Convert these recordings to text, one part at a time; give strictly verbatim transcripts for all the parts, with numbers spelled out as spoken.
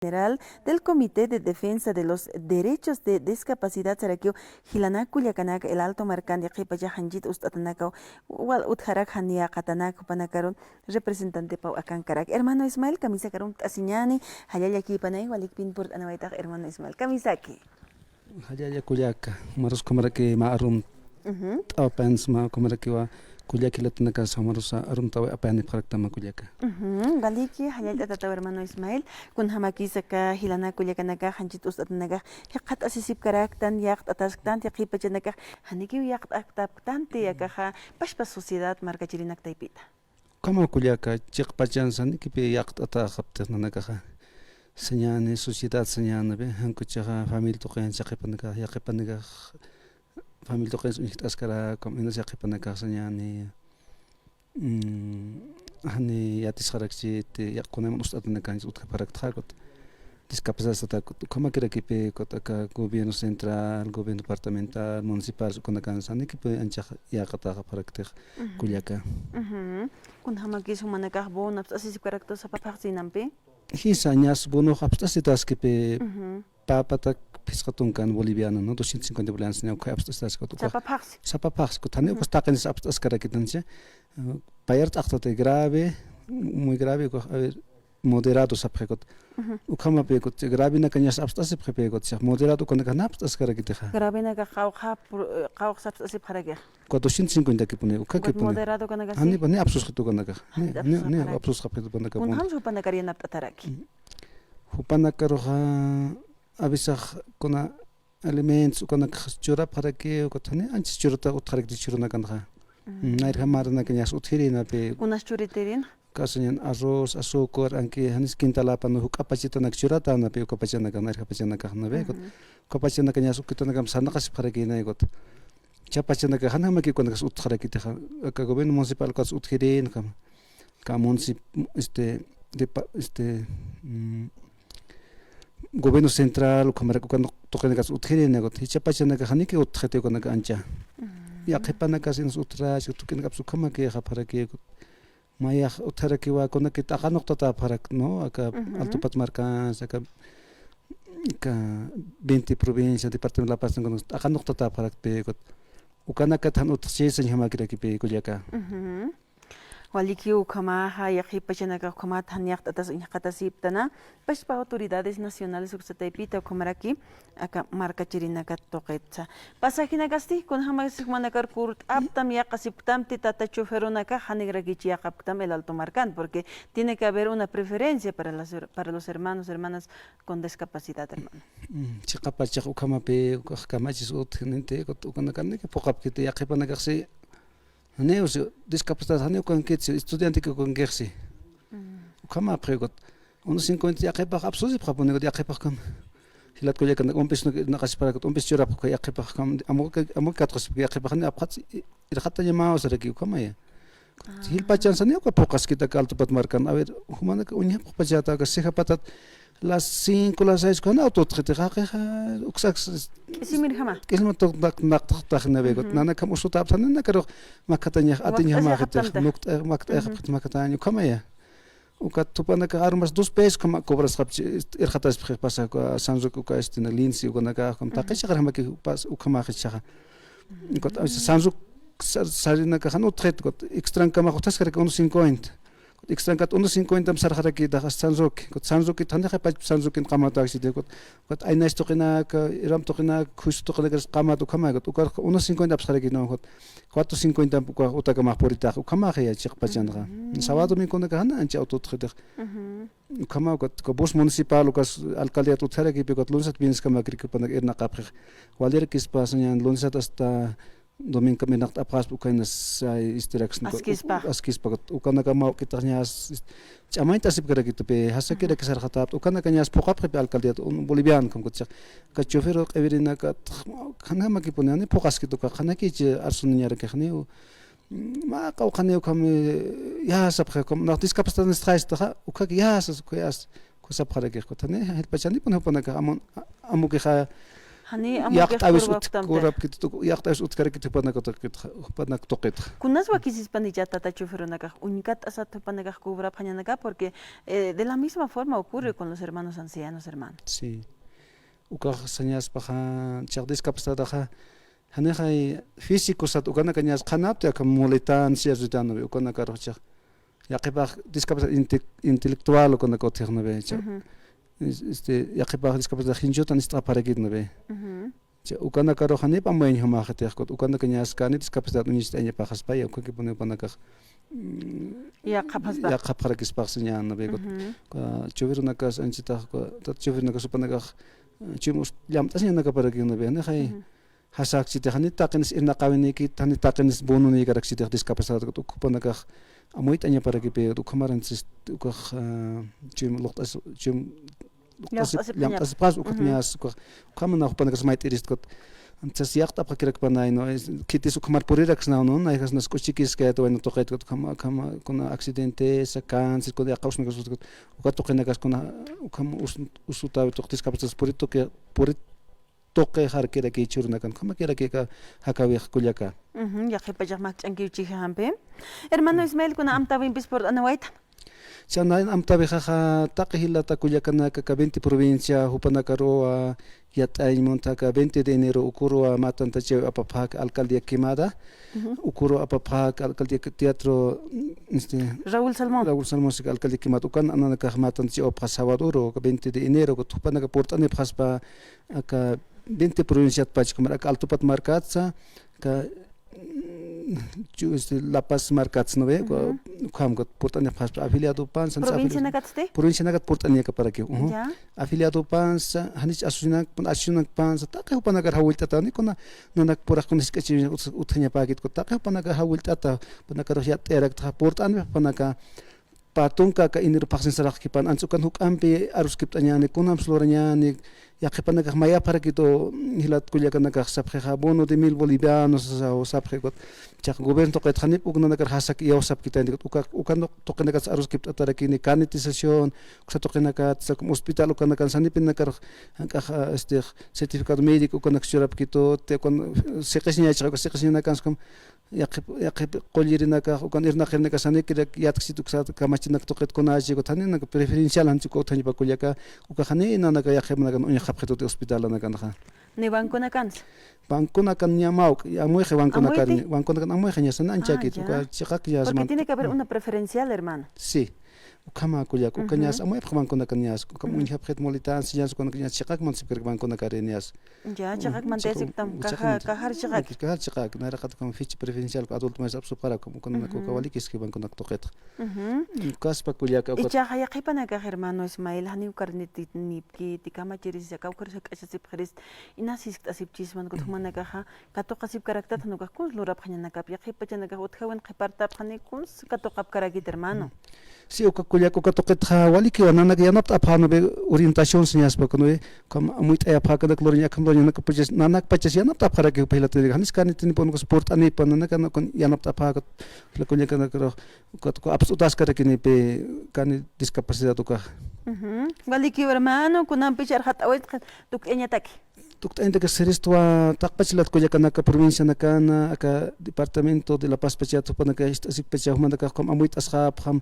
General del Comité de Defensa de los Derechos de Discapacidad sarakiw jilanak kullakanak El Alto markan yaqhipacha janchit ust'atanakaw wal utjarak jan yäqatanak jupanakarun representantepaw akankarak. Hermano Ismael, kamisakarum pt'asiñäni, jallallakïpanay, walikpin purt'anawaytax, hermano Ismael, kamisaki. Jallalla kullaka, jumarus ukhamaraki mä arum Ujú. T'awapans mä ukhamarakiwa kullaka jilatanakas jumarus arumt'awi apayanipxaraktama kullaka. Ujú, waliki, jallallt'atataw hermano Ismael, kunjamakis aka jilanak kullakanakax, janchit ust'atanakax, jikxatasisipkaraktan, yäqt'atasktan, yaqhipachanakax, janikiw yäqt'atäpktanti, akaxa, pachpa sociedad markachirinakta taypita. Ukhama kullaka, chiqpachan sanikipi yäqt'atäxaptix nanakaxa. Sañäni, sociedad sañäni, jan ukhaxa familia tuqin, yaqhipanakax, yaqhipanakax, familia tuqin uñjt'askarak, ukham inas yaqhipanakax sañäni, mm, jani yatisxarakchiti, yaqhipanakax ust'atanakanchis utjapxaraktxa, kut discapacidad sata, kut ukhamakirakipi, kut aka gobierno central, gobierno departamental, municipal, ukanakan sanikipi anchax yäqatäxapxaraktix. Ujú. Kullaka. Ujú. Kunjamakis jumanakax bono apst'asisipkarakta sapa phaxsinampi? Jisa, ñas bono apst'asitaskipï. Ujú. Papatak phisqa tunkan boliviano, ¿no? Doscientos cincuenta bolivianos, ña ukha apst'asitaskipï. Sapa phaxsi. Sapa phaxsi, kut jani ujú. Ukas taqin apst'askarakitanchi. Payar t'aqtati grave, muy grave, ukax, a ver, moderado sapxi kut. Ujú. Ukhamapï kut, gravenakañas apst'asipxipï kut, sixa moderado ukanakax jan apst'askarakitixa. Gravenakax qawqha, qawqha apst'asipxarakix. Cuatrocientos cincuenta kipuni, ukha kipuni. Moderado ukanakax jani, jani apsusxit ukanakax. Ni, ni, ni apsusxapxit ukanakax. Kunjamsa jupanakar yanapt'ataraki. Jupanakaruxa, a veces kuna alimentos ukanakax churapxaraki, ukat jani anchis churata utjarakiti churunakanxa. Mm. Nayrja maranakañas utjirinapï. Kunas churitirin? Kasañan arroz, azúcar, anki janis quintalapa, ¿no? Juk'a pachatanak churatanapï, uka pachanakax, nayrja pachanakax, ¿no ve? Ujú. Uka pachanakañas ukitanakamp sarnaqasipxarakïnay, ukat. Jichha pachanakax janjamakiw ukanakas utjarakitixa. Aka gobierno municipal ukas utjirin, ukham. Aka municip-, este, depa-, este, mm, gobierno central, ukhamarak uka tuqinakas utjirin, ukat. Jichha pachanakax janikiw utjxiti ukanaka ancha. Mm. Yaqhipanakas inas utjarachi, tuqinakaps ukhamakïxapxaraki, ukat. Mayax utjarakiwa kunakit t'aqanuqtatäpxarak, ¿no? Aka Alto Pat markans, aka, aka veinte provincia, departamento de La Paz, t'aqanuqtatäpxarakpï, ukat. Ukanakat jan utjchi sañjamakirakipi kullaka. Ujú. Walikiw ukhamaxa, yaqhip pachanakax ukhamat jan yaqt'atas uñjqatasiptana, pachpa autoridades nacionales uksa taypita ukhamaraki, aka markachirinakat tuqitsa. Pasajinakasti, kunjamas jumanakar kurt'aptam, yäqasipktamti, tata choferunakax, janirakich yäqapktam El Alto markan, porque tiene que haber una preferencia para las her-, para los hermanos, hermanas con discapacidad, hermano. Mm, chiqapachax ukhamapï, ukax kamachis utjninti, ukanakanik phuqhapkiti, yaqhipanakaxsi, janiw, si discapacidad janiw ukankitsi, estudiantekiw ukankixsi. Mm. Ukhamapxi, ukat. Uno cincuenta yaqhipax apsusipxapuni, ukat yaqhipax ukham. Jilat kullakanaka, umpis naqasiparak, umpis churapxi, ukat yaqhipax ukham, amu, amu katxasipki, yaqhipax jani apxatsi, irxatañamaw saraki, ukhamaya. Ah. Jilpachansa niya uka phuqhaskit aka Alto Pat markan. A ver, jumanaka uñjapxpachäta aka ceja patat, las cinco, las seis, kuna auto utjxiti, jaqixa, uksaks. K'isimirjama. K'isima tuq-, naq-, naqtxtaxinapï, ukat. Ujú. Nanakam usutäpxta, nanakarux makhatañax, atiñjamäxitix, nukt'a-, makt'ayxapxit, ujú, makhatañ, ukhamaya. Ukat jupanakax arumas dos pesos ukhama cobrasxapchi, irxataspxi pasa, uka San Roque, uka, este, na, Lince, ukanakax, ukham, ujú, taqi chiqarjamaki pas, ukhamax jichhaxa. Ukat, a veces, San Roque, sar-, sarinakax jan utjxit, ukat, extrankamax utjaskaraki uno cincuenta. Extrankat uno cincuenta sarxarakïtax San Roque. San Roque, janixa pach San Roque qamatäksiti, ukat, ukat, aynachi tuqinaka, iram tuqinaka, khusu tuqinakaris qamat ukhamäkut, ukat uno cincuenta apsxarakïnwa, ukat, cuatro cincuenta uka utakamax puritax, ukhamaxaya chiqpachanxa. Mm. Sábado, domingonakax jan ancha auto utjxitix. Ujú. Ukhama, ukat, uka bus municipal, ukas alcaldíat utjarakipï, ukat, lunesat, vierneskamakirki jupanak irnaqapxix. Walirakispa sañäni, lunesat hasta domingo mirnaqt'apxaspa, ukhaynas, ay, istiraksna, askispa. Askispa, ukanakamaw kitaxñas, ch'amañt'asipkarakitupï, jasakiraki sarxatäpxta, ukanakañas phuqhapxipï alcaldía, un boliviano, ukham kutchaq, aka chofer q'iwirinakat, qhanjamakipuni, jani phuqhaskit uka, qhanakich arsuniñarakixniw, mä qawqhaniw ukham, yäsapxi, ukham, nax discapacidad nistxaystaxa, ukhak yäsas, ukhayas, ukhasapxarakix, ukat, jani, jilpachanipuni jupanakax, amu, amukixa, Jani amuykiq yaqt'awis kurwapkit, yaqt'awis utjkarakit jupanakataqkit, jupanak tuqitxa. Kunas wakisispanicha tata choferunakax, uñkat'asat jupanakax kurwapxañanaka, porque, eh, de la misma forma ocurre con los hermanos ancianos, hermano. Sí. Ukax sañaspaxa, chaq discapacitadaxa, janixay físico sat ukanakañas qhanapti aka muletan, silla de ruedan, ¿no ve? Ukanakarux chaq. Yaqhipax discapacidad inte-, intelectual ukanaka utjix, ¿no ve? Chaq. Ujú. Es-, este, yaqhipax discapacidad jinchutan ist'apxarakit, ¿no ve? Ujú. Cha, ukanakarux janip amuyañ jumaxitix, kut ukanakañas kani discapacidad uñist'ayañapaxaspaya, ukakipuni jupanakax, mm, yaqhapxaspa, yaqhapxarakispaxsaña, ¿no ve? Kut, ujú, ka choferunakas anchitax, ka, tat choferunakas jupanakax, eh, chum us-, llamt'asiñanakaparaki, ¿no ve? Janixay, ujú, jasakchitix, jani taqinis irnaqäwinïkit, jani taqinis bononïkaraksitix discapacidad, kut jupanakax amuyt'añaparakipi, ukhamaranchis, ukax, ah, chum luqt'as-, chum llamt'asipxas, ukat ñas, ukax, ukhamana jupanakax mayt'irist, kut. Entonces, yaqt'apxakirakpanay, ¿no? Es, khitis ukhamar puriraksnaw, ¿no? Nayjasnas k'uchikiskayat wayna tuqit, kut, ukhama, ukhama, kuna accidentesa, cáncer, kuna yaqha usnakas, kut, uka tuqinakas, kuna, ukham us-, usutawi tuq discapacidad puri tuqi, puri tuqixarkiraki jichhürunakan, ukhamakiraki aka jakäwix kullaka. Ujú, yaqhipachax makch'ankiw chijampi. Hermano Ismael, kuna amtäwimpis purt'anawayta. Chana amtäwixaxa taqi jilata kullakanaka aka veinte provincia, jupanakaruwa yat'añ munta aka veinte de enero uküruwa mä tantachaw apapxäk alcaldía Quemada, ujú, uküruwa apapxäk alcaldía Teatro, este, Raúl Salmón. Raúl Salmón, siki alcaldía Quemada, ukan nanakax mä tantachaw apapxä sabaduru, aka veinte de enero, jupanaka purt'anipxaspa aka veinte provinciatpach, ukhamarak aka Altupat markatsa, aka, mm, chu-, este, La Paz markatsa, ¿no ve? Ujú. Ukham, kut purt'anipxaspa afiliadopansa, provincianakatsti? Provincianakat purt'aniyakaparakiw, ujú. Ya. Afiliadopansa, janich asociacionak-, asociacionakpansa, taqi jupanakar jawillt'ata, ni kuna nanak puraqkuna jisk'achi ut-, utjañapäkit, kut taqi jupanakar jawillt'ata, jupanakarux yat'ayarakta, purt'anipxpanaka, pä tunka aka enero phaxsin saraxkipan, anchhit ukan juk'ampi aruskipt'añäni, kunjams lurañäni, yaqhipanakax mayapxarakitu, jilat kullakanakax sapxixa, bono de mil bolivianos, sasaw sapxi, kut, chaq gobierno tuqit janip uk nanakar jasak iyawsapkitañti, kut, uka, ukan tuqinakats aruskipt'atarakini, canalización, uksa tuqinakatsa, como hospital ukanakan, janipinakar, jank'ax, este, certificado médico ukanak churapkitu, te, ukan, siqisiñachaxa, uka siqisiñanakans, como, yaqhip, yaqhip qullirinakax, ukan irnaqirinakas janikirak yatksiti uksa kamachinak tuqit kunachi, kut janinak preferencial janchi kut utjañapa kullaka, uka jani nanaka yaqhipanakan uñjapxituti hospitalanakanxa. Ni banconakansa. Banconakan ñä mä uk, amuyxi banconakan, amuyxi ñä sani anchakit, uka chiqak ñä. Porque tiene que haber una preferencial, hermano. Sí. Ukhama kullaka, uka ñäs amuyapxi banconakan ñäs, ukham uñjapxit muletansa ñäs, ukanaka ñäs chiqak mantasipkarak banconakari ñäs. Ya, chiqak mantayasipktam, kajar chiqak. Kajar chiqak, nayraqat ukham ficha preferencial adulto mayor apsupxarak, ukham ukanak uka walikiski banconak tuqitxa. Ukaspa kullaka, ukat. Ichaxa yaqhipanakax hermano Ismael, janiw karniti nipkiti, kamachirisa, kawkharisa jak'achasipxiris, inas jiskt'asipchisman, kut jumanakaxa, katuqasipkaraktat, jan ukax kuns lurapxañanakap, yaqhipachanakax utjawin qhipartapxani, kuns katuqapkarakit, hermano. Sí, uka kullaka, uka tuqitxa walikiwa, nanak yanapt'apxäna, ¿no ve? Orientación sañaspa, ¿no ve? Ukham amuyt'ayapxäkanak luraña, akham luraña, nanakpachas, nanakpachas yanapt'apxaraki, jupa jilatanak, janis kanitinipun ukas purt'anipa, nanakanak ukan yanapt'apxäkat, jila kullakanakarax, ukat uka apst'utaskarakinipi, kani discapacidad ukaxa. Walikiw hermano, kunampi charxat'awaytxa tukt'añataki. Tukt'añataki siristwa, taqpach jilat kullakanaka, provincianakana, aka departamento de La Pazpachat, jupanaka ist'asippacha, jumanakax ukham amuyt'asxapxam,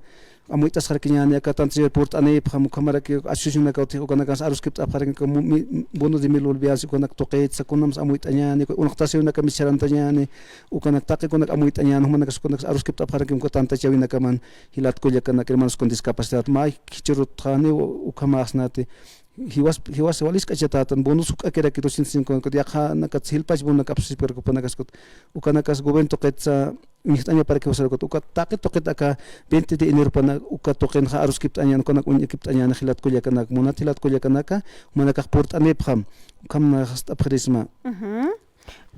amuyt'asxarakiñäni, aka tantachaw purt'anipxam, ukhamaraki asociacionaka utji, ukanakansa aruskipt'apxarakini, como mi, bono de mil bolivianos, ukanak tuqitsa, kunjams amuyt'añäni, uka unxtasiwinakamis charantañäni, ukanak taqi kunak amuyt'añäni, jumanakas ukanaksa aruskipt'apxarakini, uka tantachawinakaman, jilat kullakanaka, hermanos con discapacidad, may jichhürutxani, ukhamäxsnati, jiwas, jiwas wali jisk'achatätan, bonos juk'akiraki doscientos cincuenta, yaqhanakats jilpach bononak apsipkarak jupanakaskut, ukanakas gobierno tuqitsa uñjt'añaparaki jiwasarakut, uka taqi tuqit aka veinte de eneropana, uka tuqinxa aruskipt'añäni, ukanak uñakipt'añäni jilat kullakanaka, munat jilat kullakanaka, jumanakax purt'anipxam, ukham naxt'apxirisma.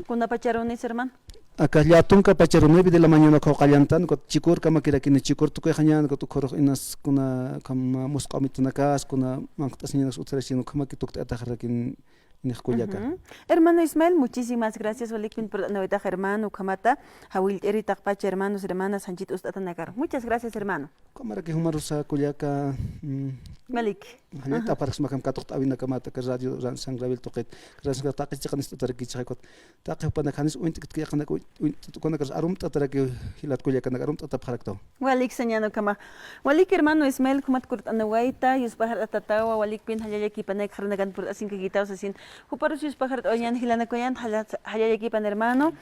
Kunapacharuni, hermano? Aka llätunka pacharuni, nueve de la mañana ukax qalltantan, ukat Chicurkamakirakini, Chicur tukuyxañän, ukat ukharux inas kuna ukham musq'aw mitanakas, kuna manq't'asiñanakas utjarachin, ukhamaki tukt'ataxarakin, Nix kullaka. Ujú. Hermano Ismael, muchísimas gracias. Walikpin purt'anawaytax hermano, ukhamata jawillt'iri taqpacha hermanos, hermanas, janchit ust'atanakar. Muchas gracias, hermano. Ukhamaraki jumarusa kullaka, mm, Walik. Janit Ajá. apharksma akham katuqt'awinakamat aka radio San Gabriel tuqit. Gracias, taqi chiqan ist'ataraki chiqakut. Taqi jupanak janis uñt'kit yaqanak uñt't'ukunakas arumt'ataraki jilat kullakanak arumt'atapxaraktaw. Walik sañäni ukhama. Walik hermano Ismael, ukhamat purt'anawayta, yuspajart'atatawa, walikpin jallallakipanak qharanakan purt'asinkakitaw sasin. Juparus yuspajart'awañäni jilanakawañäni, jalla-, jallallakipan hermano.